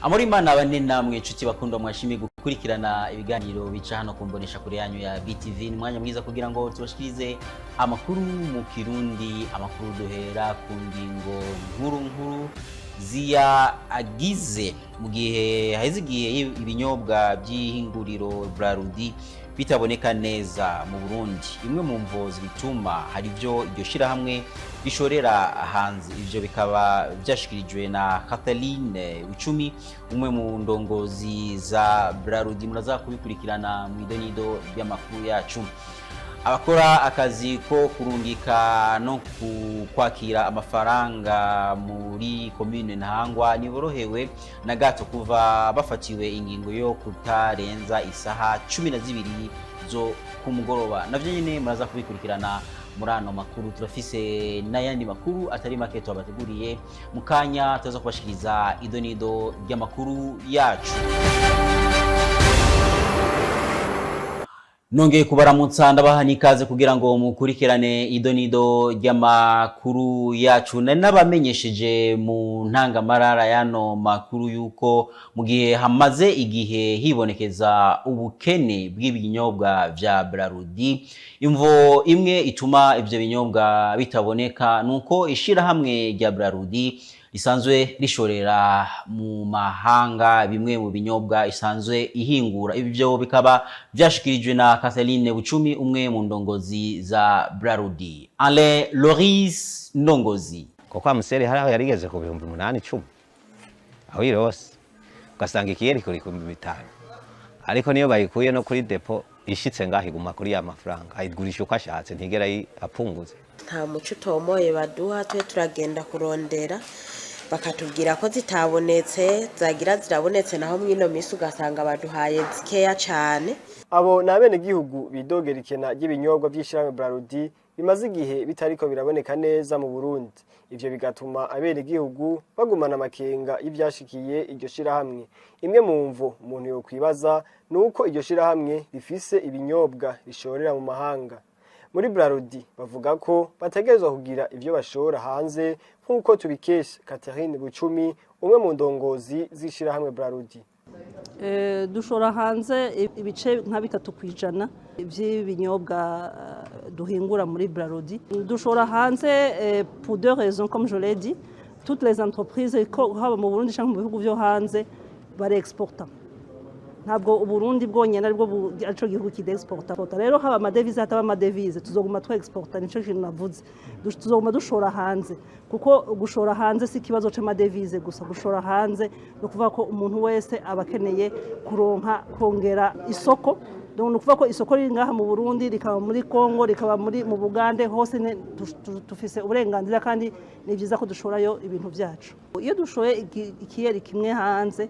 Amahoro Imana bane namwe, inshuti bakundwa mwashimiye gukurikirana ibiganiro bica hano ku mbonesha kure yanyu ya BTV. Ni umwanya mwiza kugira ngo tubashikirize amakuru mu Kirundi, amakuru duhera ku ngingo nkuru nkuru ziya agize. Mu gihe haheze igihe ibinyobwa by'ihinguriro Brarudi bitaboneka neza mu Burundi, imwe mu mvo zibituma hari ibyo iryo shirahamwe rishorera hanze. Ivyo bikaba vyashikirijwe na Catherine Bucumi, umwe mu ndongozi za Brarudi. Muraza kubikurikirana mu idonido ry'amakuru yacu. Abakora akazi ko kurungika no kwakira amafaranga muri komine Ntahangwa ntiborohewe na gato kuva bafatiwe ingingo yo kutarenza isaha 12 zo ku mugoroba. Navyo nyine muraza kubikurikirana muri ano makuru. Turafise n'ayandi makuru atari make tubateguriye. Mu kanya turaza kubashikiriza idonido ry'amakuru yacu. Nongeye kubaramutsa, ndabaha n'ikaze kugira ngo mukurikirane idonido ry'amakuru yacu. Nari nabamenyesheje mu ntangamarara y'ano makuru yuko mu gihe hamaze igihe hibonekeza ubukene bw'ibinyobwa vya Brarudi, imvo imwe ituma ivyo binyobwa bitaboneka nuko ishirahamwe rya Brarudi risanzwe rishorera mu mahanga bimwe mu binyobwa isanzwe ihingura. Ibyo bikaba byashikirijwe na Catherine Bucumi, umwe mu ndongozi za Brarudi. Alain Loris Ndongozi. Kuko Amstel hari aho yarigeze ku 8000, 10, aho irose ugasanga ikiyeri kuri 5000, ariko niyo bayikuye no kuri dépôt, ishitse ngaho iguma kuri ya mafaranga, ayigurisha uko ashatse, ntigera apunguze. Nta muco utomoye baduha. Twe turagenda kurondera, bakatubwira ko zitabonetse, zagira zirabonetse naho mw'ino minsi ugasanga baduhaye zikeya cane. Abo ni abenegihugu bidogera ikena ry'ibinyobwa vy'ishirahamwe Brarudi bimaze igihe bitariko biraboneka neza mu Burundi. Ivyo bigatuma abenegihugu bagumana amakenga y'ivyashikiye iryo shirahamwe. Imwe mu mvo umuntu yokwibaza ni uko iryo shirahamwe rifise ibinyobwa rishorera mu mahanga. Muri Brarudi bavuga ko bategerezwa kugira ivyo bashora hanze, nk'uko tubikesha Catherine Bucumi, umwe mu ndongozi z'ishirahamwe Brarudi. Dushora hanze ibice nka 3% by'ibinyobwa duhingura muri Brarudi. Dushora hanze pour deux raisons. Comme je l'ai dit, toutes les entreprises, ko haba mu Burundi cyangwa mu bihugu byo hanze, barexporta. Ntabwo Uburundi bwonyene aribwo arico gihugu kidexporta. Rero haba amadevize, hataba amadevize, tuzoguma twexporta. Nico kintu navuze. Tuzoguma dushora hanze, kuko gushora hanze si ikibazo c'amadevize gusa. Gushora hanze ni ukuvuga ko umuntu wese aba akeneye kuronka kongera isoko. Donc ni ukuvuga ko isoko riri ngaha mu Burundi, rikaba muri Congo, rikaba muri mu Bugande hose, dufise uburenganzira, kandi ni byiza ko dushorayo ibintu byacu. Iyo dushoye ikiyeri kimwe hanze,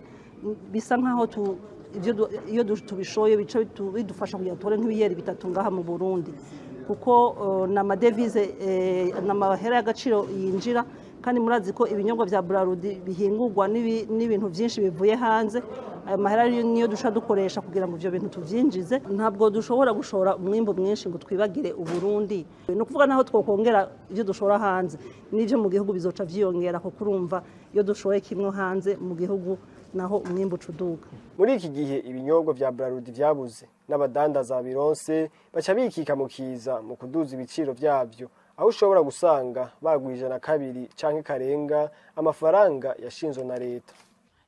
bisa nkaho ibyo iyo tubishoye bica bidufasha kugira ngo tubone nk'ibiyeri bitatu ngaha mu Burundi, kuko ni amadevize, ni amahera y'agaciro yinjira. Kandi murazi ko ibinyobwa bya Brarudi bihingurwa n'ibintu byinshi bivuye hanze. Ayo mahera niyo duca dukoresha kugira ngo ibyo bintu tubyinjize. Ntabwo dushobora gushora umwimbu mwinshi ngo twibagire Uburundi. Ni ukuvuga naho twokongera ibyo dushora hanze, n'ibyo mu gihugu bizoca vyiyongera, kuko urumva iyo dushoye kimwe hanze, mu gihugu naho umwimbu uca uduga. Muri iki gihe ibinyobwa vya Brarudi vyabuze, n'abadandaza bironse baca bikika mu kiza mu kuduza ibiciro vyavyo, aho ushobora gusanga bagwije na kabiri canke karenga amafaranga yashinzwe na leta.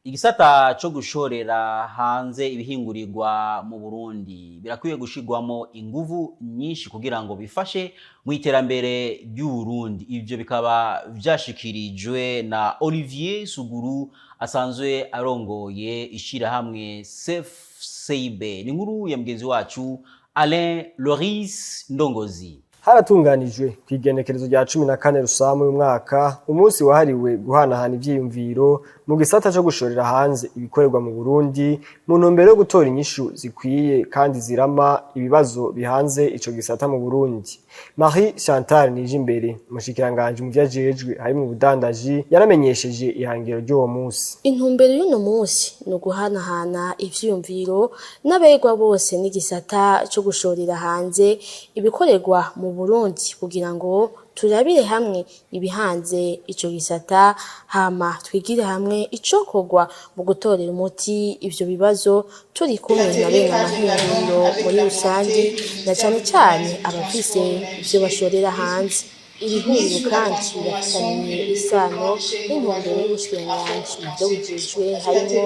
Igisata co gushorera hanze ibihingurirwa mu Burundi birakwiye gushirwamo inguvu nyinshi kugira ngo bifashe mu iterambere ry'Uburundi. Ivyo bikaba vyashikirijwe na Olivier Suguru, asanzwe arongoye ishirahamwe CFCIB. Ni inkuru ya mugenzi wacu Alain Loris Ndongozi. Haratunganijwe ku igenekerezo rya 14 Rusamu uyu mwaka umunsi wahariwe guhanahana ivyiyumviro mu gisata co gushorera hanze ibikorerwa mu Burundi, mu ntumbero yo gutora inyishu zikwiye kandi zirama ibibazo bihanze ico gisata mu Burundi. Marie Chantal Nijimbere, umushikiranganji mu vyajejwe harimwo ubudandaji, yaramenyesheje ihangiro ry'uwo munsi. Intumbero y'uno munsi ni uguhanahana ivyiyumviro n'abegwa bose n'igisata co gushorera hanze ibikorerwa mu Burundi, kugira ngo Turabire hamwe ibihanze ico gisata, hama twigire hamwe icokorwa mu gutorera umuti ivyo bibazo, turi kumwe na bene amahinguriro muri rusange, na cane cane abafise ivyo bashorera hanze. Iri huriro kandi rirafitaniye isano n'intumbero y'ubushikiranganji mu vyo bujejwe, harimwo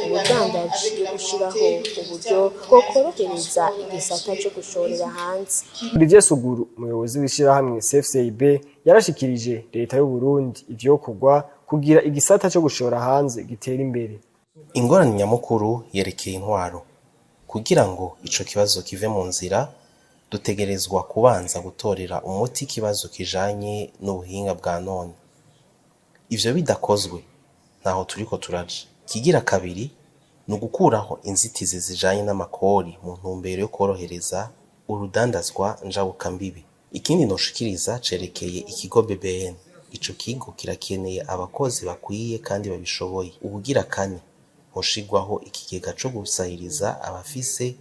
ubudandaji, yo gushiraho uburyo bwo korohereza igisata co gushorera hanze. Olivier Suguru, umuyobozi w'ishirahamwe CFCIB, yarashikirije leta y'u Burundi ivyokorwa kugira igisata co gushora hanze gitera imbere. Ingorane nyamukuru yerekeye intwaro. Kugira ngo ico kibazo kive mu nzira, dutegerezwa kubanza gutorera umuti ikibazo kijanye n'ubuhinga bwa none. Ivyo bidakozwe, ntaho turiko turaja. Ikigira kabiri ni ugukuraho inzitizi zijanye n'amakori mu ntumbero yo kworohereza urudandazwa njabukambibi. Ikindi noshikiriza cerekeye ikigo BBN. Ico kigo kirakeneye abakozi bakwiye kandi babishoboye. Ubugira kane, hoshigwaho ikigega co gusahiriza abafise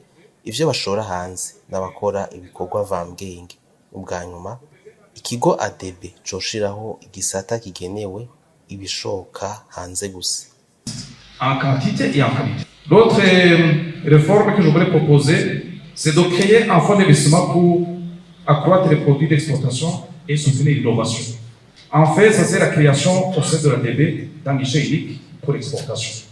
ivyo bashora hanze n'abakora ibikorwa mvabwenge. Ubwa nyuma, ikigo ADB coshiraho igisata kigenewe ibishoka hanze gusa. En quantité et en qualité. L'autre réforme que je voudrais proposer, c'est de créer un fonds d'investissement pour accroître les produits d'exportation et soutenir l'innovation. En fait, ça c'est la création au sein de l'ADB d'un guichet unique pour l'exportation.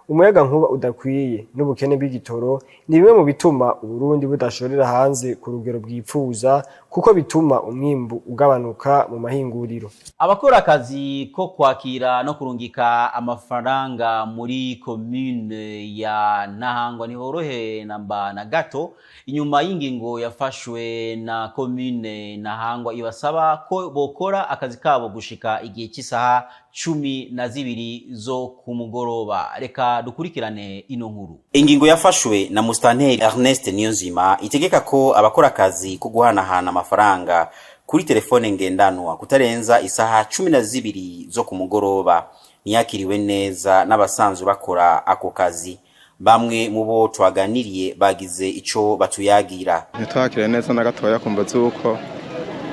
Umuyaga nkuba udakwiye n'ubukene bw'igitoro ni bimwe mu bituma Uburundi budashorera hanze ku rugero bwipfuza, kuko bituma umwimbu ugabanuka mu mahinguriro. Abakora akazi ko kwakira no kurungika amafaranga muri komune ya Ntahangwa ntiborohe namba na gato, inyuma y'ingingo yafashwe na komune Ntahangwa ibasaba ko bokora akazi kabo gushika igihe cy'isaha 12 zo ku mugoroba. Reka dukurikirane ino nkuru. Ingingo yafashwe na Mustanteri Ernest Niyonzima itegeka ko abakora akazi ko guhanahana amafaranga kuri telefone ngendanwa kutarenza isaha 12 zo ku mugoroba ntiyakiriwe neza n'abasanzwe bakora ako kazi. Bamwe mu bo twaganiriye bagize ico batuyagira. Ntitwakire neza na gatoya, kumva z'uko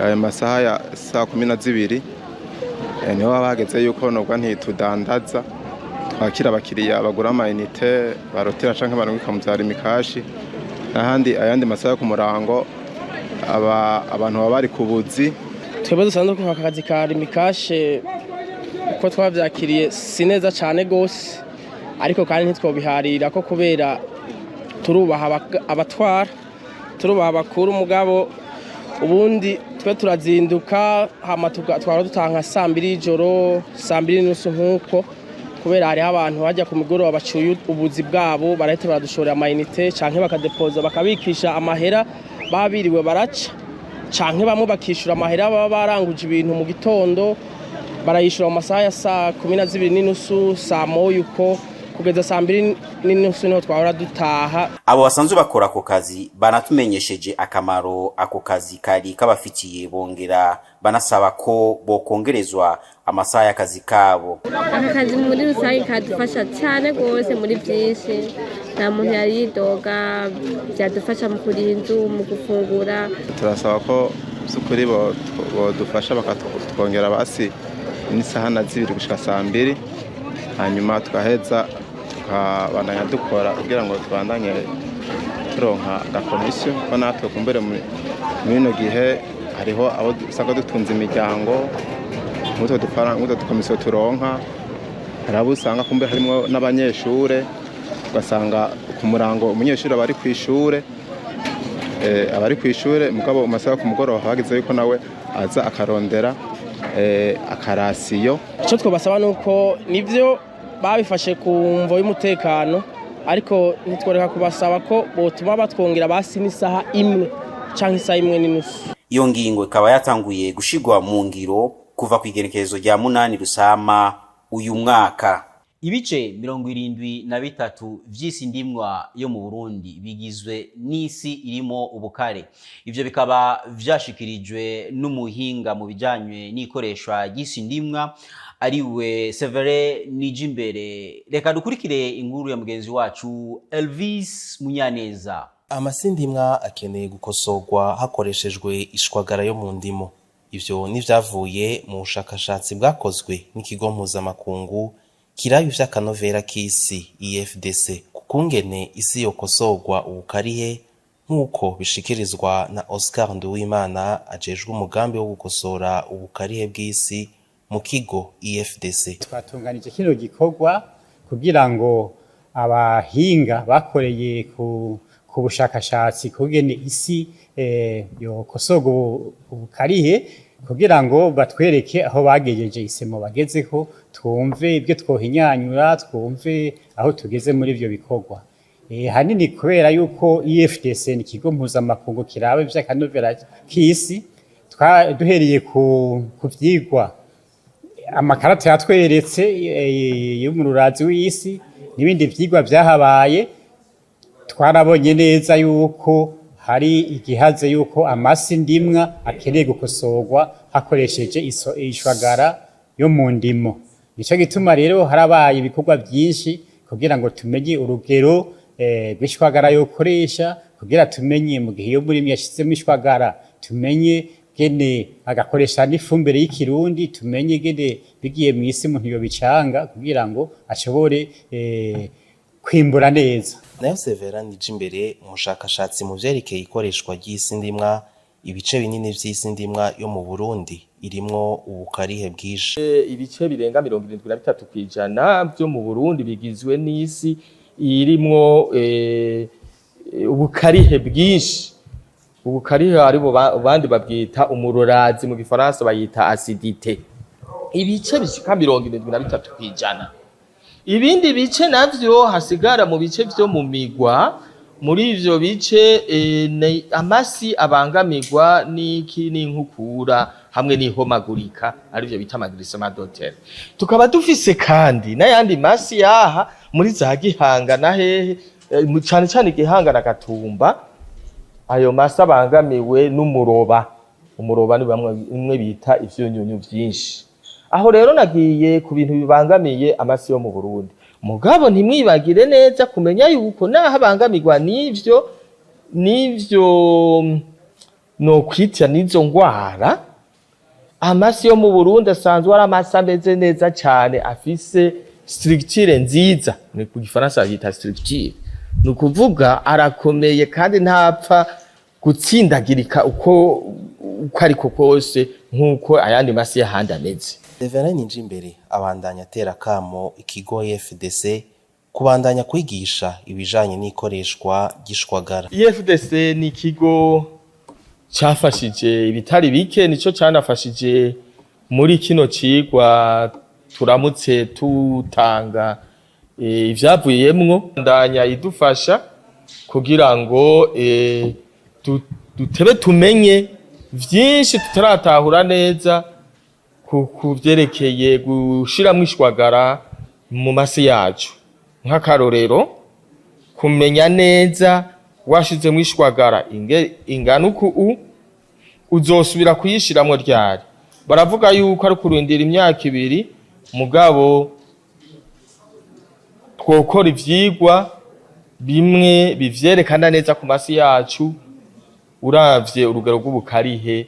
ayo masaha ya saa 12 niho baba hageze yuko nubwo ntitudandaza, twakira abakiriya bagura amayinite, barotira canke barungika mu vya Lumicash n'ahandi. Ayandi masaha yo ku murango aba abantu baba bari ku buzi. Twebwe dusanzwe dukora akazi ka Lumicash, uko twavyakiriye si neza cane gose, ariko kandi ntitwobiharira ko kubera turubaha abatwara, turubaha abakuru. Mugabo ubundi twe turazinduka, hama twara dutaha nka saa 2 y'ijoro, saa 2:30 nk'uko, kubera hariho abantu bajya ku mugoroba bacuye ubuzi bwabo, barahita baradushorera amayinite canke bakadepoza, bakabikisha amahera babiriwe baraca, canke bamwe bakishura amahera baba baranguje ibintu mu gitondo, barayishura mu masaha ya saa 12:30, saa 1 uko, kugeza saa 2:30 niho twahora dutaha. Abo basanzwe bakora ako kazi banatumenyesheje akamaro ako kazi kari kabafitiye, bongera banasaba ko bokongerezwa amasaha y'akazi kabo. Aka kazi muri rusange kadufasha cyane rwose muri byinshi, nta muntu yari yidoga. Byadufasha mu kuriha inzu, mu gufungura. Turasaba ko by'ukuri bodufasha bakatwongera basi n'isaha na zibiri gushika saa 2, hanyuma tugaheza tukabandanya dukora kugira ngo tubandanye turonka agakomisiyo, ko natwe kumbere muri ino gihe hariho abo usanga dutunze imiryango nk'utwo dufaranga, nk'utwo dukomisiyo turonka. Hari abo usanga kumbe harimwo n'abanyeshure, ugasanga ku murango umunyeshuri aba ari kw'ishure, aba ari kw'ishure, mugabo mu masaha yo ku mugoroba hageze yuko nawe aza akarondera akarasiyo. Icyo twabasaba ni uko nibyo babifashe ku mvo y'umutekano, ariko ntitworeka kubasaba ko botuma batwongera basi n'isaha 1 canke isaha 1:30. Iyo ngingo ikaba yatanguye gushigwa mu ngiro kuva ku igenekerezo rya 8 Rusama uyu mwaka. Ibice 73 vy'isi ndimwa yo mu Burundi bigizwe n'isi irimo ubukare. Ivyo bikaba vyashikirijwe n'umuhinga mu bijanywe n'ikoreshwa ry'isi ndimwa, ariwe Severe Nijimbere. Reka dukurikire inkuru ya mugenzi wacu Elvis Munyaneza. Amasindimwa akeneye gukosorwa hakoreshejwe ishwagara yo mu ndimo. Ivyo n'ivyavuye mu bushakashatsi bwakozwe n'ikigo mpuzamakungu kiraba ivy'akanovera k'isi IFDC ku kungene isi yokosorwa ubukarihe, nk'uko bishikirizwa na Oscar Nduwimana ajejwe umugambi wo gukosora ubukarihe bw'isi mu kigo IFDC. Twatunganije kino gikorwa kugira ngo abahinga bakoreye ku bushakashatsi kugene isi yokosorwa ubukarihe, kugira ngo batwereke aho bagejeje isemo bagezeho, twumve ibyo twohinyanyura, twumve aho tugeze muri ivyo bikorwa. Hanini kubera yuko IFDC ni ikigo mpuzamakungu kiraba ivy'akanovera k'isi, duhereye ku vyigwa amakarata yatweretse y'umururazi w'isi n'ibindi vyigwa vyahabaye, twarabonye neza yuko hari igihaze, yuko amasi ndimwa akeneye gukosorwa hakoresheje ishwagara yo mu ndimo. Nico gituma rero harabaye ibikorwa vyinshi kugira ngo tumenye urugero rw'ishwagara yokoresha, kugira tumenye mu gihe iyo murimyi yashizemo ishwagara, tumenye gene agakoresha n'ifumbire y'ikirundi, tumenye gene bigiye mw'isi umuntu yobicanga kugira ngo ashobore kwimbura neza. Nayo Severa Nijimbere, umushakashatsi mu vyerekeye ikoreshwa ry'isi ndimwa, ibice binini vy'isi ndimwa yo mu Burundi irimwo ubukarihe bwinshi. Ibice birenga 73% vyo mu Burundi bigizwe n'isi irimwo ubukarihe bwinshi. Ubukarihe aribo bandi babwita umurorazi, mu gifaransa bayita acidité, ibice bishika 73%. Ibindi bice navyo hasigara mu bice vyo mu migwa, muri ivyo bice amasi abangamirwa n'iki? N'inkukura hamwe n'ihomagurika, arivyo bita ama glissements de terrain. Tukaba dufise kandi n'ayandi masi yaha muri za Gihanga na hehe, cane cane Gihanga na Gatumba. Ayo masi abangamiwe n'umuroba. Umuroba ni bamwe imwe bita ivyunyunyu vyinshi. Aho rero nagiye ku bintu bibangamiye amasi yo mu Burundi. Mugabo ntimwibagire neza kumenya yuko naho abangamirwa n'ivyo no kwitya n'izo ngwara, amasi yo mu Burundi asanzwe ari amasi ameze neza cyane, afise structure nziza. Ni ku gifaransa bayita structure, ni ukuvuga arakomeye kandi ntapfa gutsindagirika uko ariko kose nk'uko ayandi masi y'ahandi ameze. Reverend Nijimbere abandanya atera kamo ikigo IFDC kubandanya kwigisha ibijanye n'ikoreshwa ry'ishwagara. IFDC ni ikigo cafashije ibitari bike, nico canafashije muri kino cigwa turamutse tutanga ivyavuyemwo. Ndanya idufasha kugira ngo dutebe tumenye vyinshi tutaratahura neza ku vyerekeye gushiramwo ishwagara mu masi yacu. Nk'akarorero, kumenya neza washizemwo ishwagara ingana uku, uzosubira kuyishiramwo ryari. Baravuga yuko ari kurindira imyaka 2, mugabo twokora ivyigwa bimwe bivyerekana neza ku masi yacu, uravye urugero rw'ubukarihe,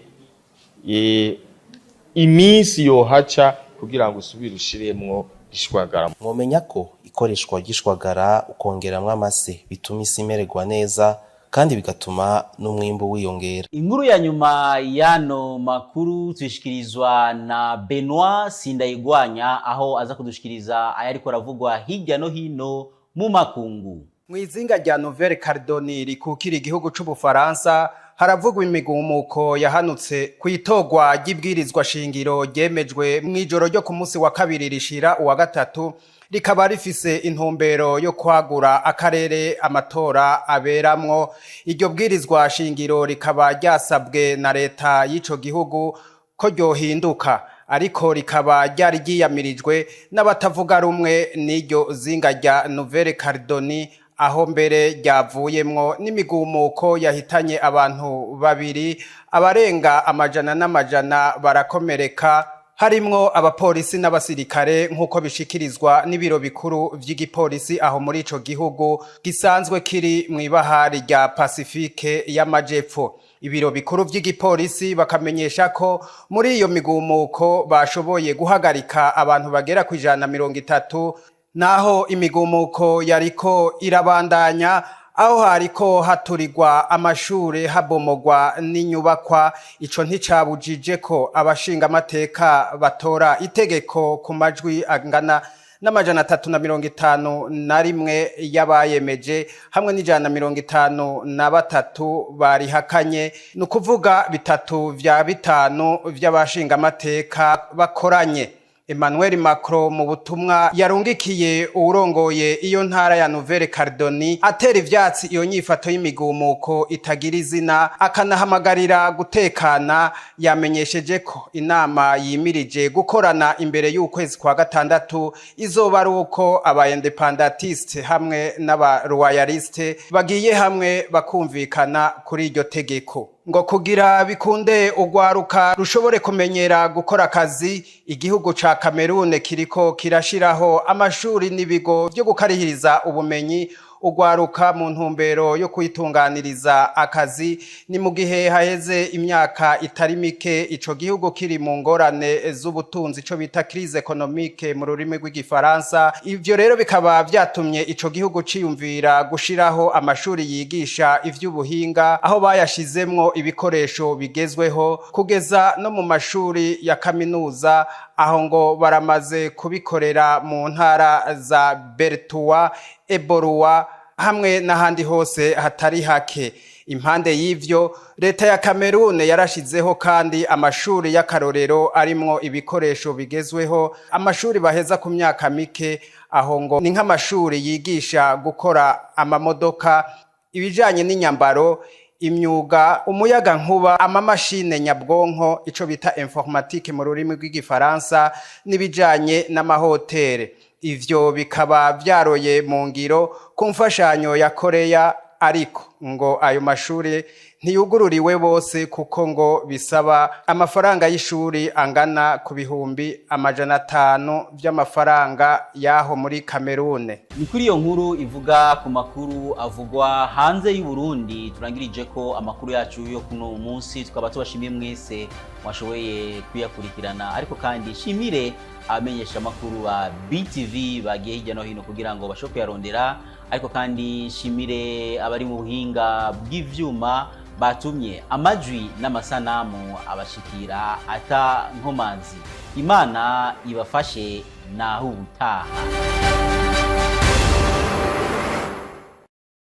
iminsi yohaca kugira ngo usubire ushiremwo ishwagara. Mwomenya ko ikoreshwa ry'ishwagara ukongeramwo amase bituma isi imererwa neza kandi bigatuma n'umwimbu wiyongera. Inkuru ya nyuma y'ano makuru tuyishikirizwa na Benoit Sindayigwanya, aho aza kudushikiriza ayariko aravugwa hirya no hino mu makungu. Mw'izinga rya Nouvelle Caledonie rikukira igihugu c'Ubufaransa haravugwa imigumuko yahanutse ku itorwa ry'ibwirizwa shingiro ryemejwe mw'ijoro ryo ku munsi wa kabiri rishira uwa gatatu, rikaba rifise intumbero yo kwagura akarere amatora aberamwo. Iryo bwirizwa shingiro rikaba ryasabwe na leta y'ico gihugu ko ryohinduka, ariko rikaba ryari ryiyamirijwe n'abatavuga rumwe n'iryo zinga rya Nouvelle Caledonie, aho mbere ryavuyemwo n'imigumuko yahitanye abantu babiri, abarenga amajana n'amajana barakomereka, harimwo abapolisi n'abasirikare, nk'uko bishikirizwa n'ibiro bikuru vy'igipolisi aho muri ico gihugu gisanzwe kiri mw'ibahari rya Pasifike y'Amajepfo. Ibiro bikuru vy'igipolisi bakamenyesha ko muri iyo migumuko bashoboye guhagarika abantu bagera ku 130, naho imigumuko yariko irabandanya aho hariko haturirwa amashure, habomogwa n'inyubakwa. Ico nticabujije ko abashingamateka batora itegeko ku majwi angana n'351 y'abayemeje hamwe n'153 barihakanye, ni ukuvuga bitatu vya bitanu vy'abashingamateka bakoranye. Emmanuel Macron, mu butumwa yarungikiye uwurongoye iyo ntara ya Nouvelle Calédonie, atera ivyatsi iyo nyifato y'imigumuko itagira izina, akanahamagarira gutekana, yamenyesheje ko inama yimirije gukorana imbere y'ukwezi kwa gatandatu izoba ari uko aba indépendantistes hamwe n'aba royalistes bagiye hamwe bakumvikana kuri iryo tegeko. Ngo kugira bikunde urwaruka rushobore kumenyera gukora akazi, igihugu ca Cameroon kiriko kirashiraho amashuri n'ibigo vyo gukarihiriza ubumenyi urwaruka mu ntumbero yo kwitunganiriza akazi. Ni mu gihe haheze imyaka itari mike ico gihugu kiri mu ngorane z'ubutunzi, ico bita crise économique mu rurimi rw'igifaransa. Ivyo rero bikaba vyatumye ico gihugu ciyumvira gushiraho amashuri yigisha ivy'ubuhinga, aho bayashizemwo ibikoresho bigezweho kugeza no mu mashuri ya kaminuza. Aho ngo baramaze kubikorera mu ntara za Bertoua, Ebolowa hamwe n'ahandi hose hatari hake. Impande y'ivyo, leta ya Cameroon yarashizeho kandi amashuri y'akarorero arimwo ibikoresho bigezweho, amashuri baheza ku myaka mike. Aho ngo ni nk'amashuri yigisha gukora amamodoka, ibijanye n'inyambaro, imyuga, umuyaga nkuba, amamashine nyabwonko, ico bita informatique mu rurimi rw'igifaransa, n'ibijanye n'amahotere. Ivyo bikaba vyaroye mu ngiro ku mfashanyo ya Korea, ariko ngo ayo mashuri ntiyugururiwe bose, kuko ngo bisaba amafaranga y'ishuri angana ku 500,000 vy'amafaranga y'aho muri Kamerune. Ni kuri iyo nkuru ivuga ku makuru avugwa hanze y'u Burundi turangirije ko amakuru yacu yo kuno munsi. Tukaba tubashimiye mwese mwashoboye kuyakurikirana, ariko kandi shimire abamenyesha amakuru ba BTV bagiye hirya no hino kugira ngo bashobore kuyarondera, ariko kandi shimire abari mu buhinga bw'ivyuma batumye amajwi n'amasanamu abashikira ata nkomanzi. Imana ibafashe, naho ubutaha.